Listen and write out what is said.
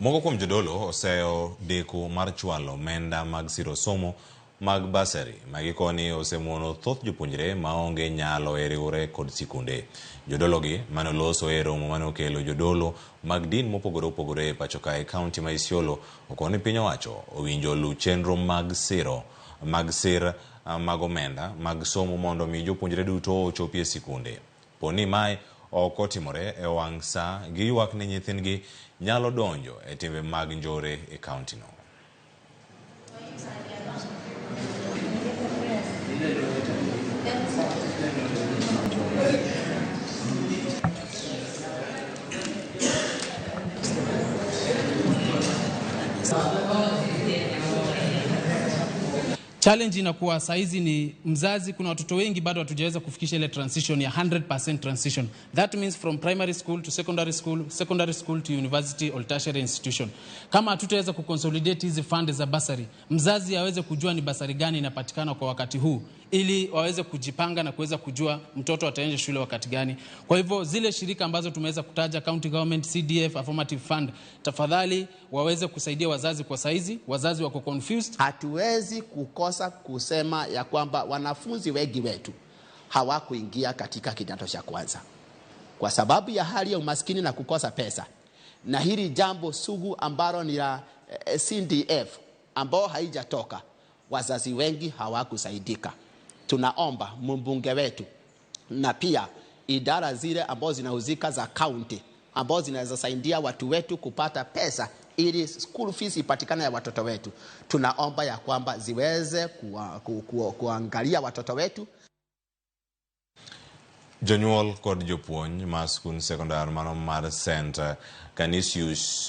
Moko kuom jodolo oseyo deko mar chwalo omenda mag siro somo mag bursary ma gikoni osemono thoth jopuonjre maonge nyalo e riwre kod sikunde. Jodologi mane oloso e romo mane okelo jodolo mag din mopogore opogore e pacho kae kaunti ma Isiolo okoni ni piny owacho owinjo oluw chenro mag siro mag sir mag omenda mag somo mondo mi jopuonjre duto ochopi e sikunde. Po ni mae ok otimore e wang' saa, giywak ni nyithindgi nyalo donjo e timbe mag njore e kaunti no. Challenge inakuwa saizi ni mzazi, kuna watoto wengi bado hatujaweza kufikisha ile transition ya 100% transition. That means from primary school to secondary school, secondary school to university or tertiary institution. Kama hatutaweza kuconsolidate hizi fund za bursary, mzazi aweze kujua ni bursary gani inapatikana kwa wakati huu ili waweze kujipanga na kuweza kujua mtoto ataenda shule wakati gani. Kwa hivyo zile shirika ambazo tumeweza kutaja, county government, CDF, affirmative fund, tafadhali waweze kusaidia wazazi kwa saizi. Wazazi wako confused. Hatuwezi kukosa kusema ya kwamba wanafunzi wengi wetu hawakuingia katika kidato cha kwanza kwa sababu ya hali ya umaskini na kukosa pesa, na hili jambo sugu ambalo ni la CDF ambao haijatoka, wazazi wengi hawakusaidika. Tunaomba mbunge wetu na pia idara zile ambazo zinahusika za county ambao zinaweza saidia watu wetu kupata pesa ili school fees ipatikane ya watoto wetu, tunaomba ya kwamba ziweze kuangalia watoto wetu. Jonyuol kod jopuonj ma skund sekondar mano mar St Canisius.